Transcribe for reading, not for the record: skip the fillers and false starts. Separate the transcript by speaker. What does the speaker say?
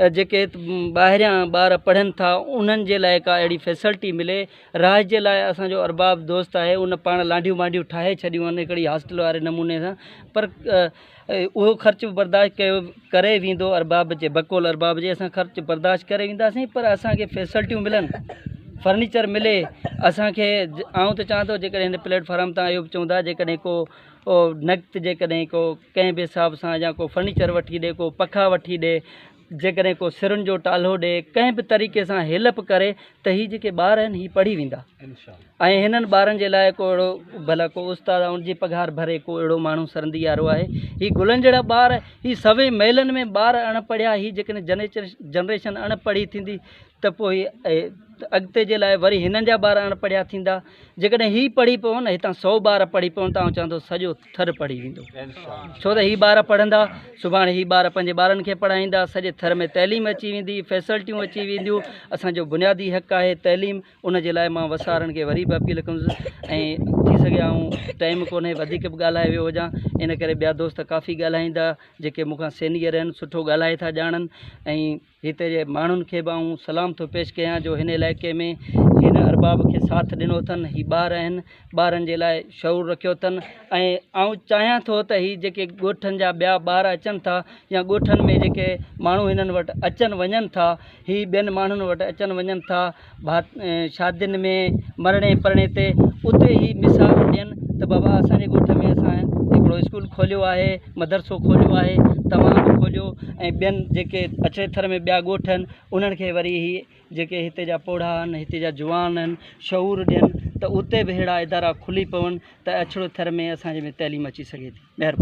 Speaker 1: جيڪي ٻاهريان ٻار پڙهن ٿا انهن جي لاء ڪا اهڙي فيسلٽي ملي. رهائش جي لاء اسان جو ارباب دوست آهي ان پاڻ لانڍيون وانڍيون ٺاهي ڇڏيون آهن هڪڙي هاسٽل واري نموني سان، پر اهو خرچ به برداشت ڪيو ڪري ويندو ارباب جي بقول ارباب جي اسان خرچ برداشت ڪري وينداسين، پر اسان کي فيسلٽيون ملن، فرنيچر ملي اسان کي. آئون ته چوان ٿو جيڪڏهن هن پليٽ فارم تان اهو به چوندا جيڪڏهن ڪو نقد جيڪڏهن ڪو ڪنهن به حساب سان يا ڪو فرنيچر وٺي ڏي، ڪو پکا وٺي ڏي، جيڪڏهن ڪو سرن جو ٽالهو ڏي، ڪنهن به طريقي سان هيلپ ڪري ته هي جيڪي ٻار آهن هي پڙهي ويندا. ۽ هنن ٻارن جي لاء ڪو اهڙو ڀلا ڪو استاد آهي ان جي پگهار ڀري ڪو اهڙو ماڻهو سرندي وارو آهي. هي گلن جهڙا ٻار، هي سوين ميلن ۾ ٻار اڻ پڙهيا، هي جيڪڏهن جنريشن اڻ پڙهي ٿيندي ته پوء هي اڳتي جي لاء وري هنن جا ٻار اڻ پڙهيا ٿيندا. جيڪڏهن هي پڙهي پون، هتان 100 ٻار پڙهي پون ته آئون چوان ٿو سڄو ٿر پڙهي ويندو. ڇو ته هي ٻار پڙهندا، سڀاڻي هي ٻار پنهنجي ٻارن کي پڙهائيندا، سڄي ٿر ۾ تعليم اچي ويندي، فيسلٽيون اچي وينديون. اسان جو بنيادي حق آهي تعليم، ان جي لاء مان وسارن کي وري به اپيل ڪندس. ۽ ٿي سگهي آئون ٽائيم ڪونهي وڌيڪ به ڳالهائي ويو هجان، ان ڪري ٻيا دوست ڪافي ڳالهائيندا جيڪي مون کان سينيئر آهن، سٺو ڳالهائي ٿا ڄاڻن. ۽ هتي جي ماڻهن کي به آئون سلام ٿو پيش ڪيان جو هن علائقي ۾ هن ارباب کي ساٿ ڏنو اٿن. هي ٻار آهن، ٻارن جي لاء شعور رکيو اٿن. ۽ آئون چاهيان ٿو ته هي جيڪي ڳوٺن جا ٻيا ٻار اچن ٿا يا ڳوٺن ۾ جيڪي ماڻهو هنن وٽ اچن وڃن ٿا، هي ٻين ماڻهن وٽ اچن وڃن ٿا شادين ۾ مرڻي پرڻي تي، اتي هي مثال ڏين ته بابا اسان جي ڳوٺ ۾ اسان هڪڙو اسڪول کوليو آهي، مدرسو کوليو آهي، توهان به کوليو. ۽ ٻين جيڪي اڇڙي ٿر ۾ ٻيا ڳوٺ آهن انهن کي وري هي جيڪي هتي جا پوڙها آهن، هتي جا جوان آهن، شعور ڏين ته اتي به اهڙا ادارا کلي پون ته اڇڙو ٿر ۾ اسان جي ۾ تعليم اچي سگهي ٿي. مهرباني.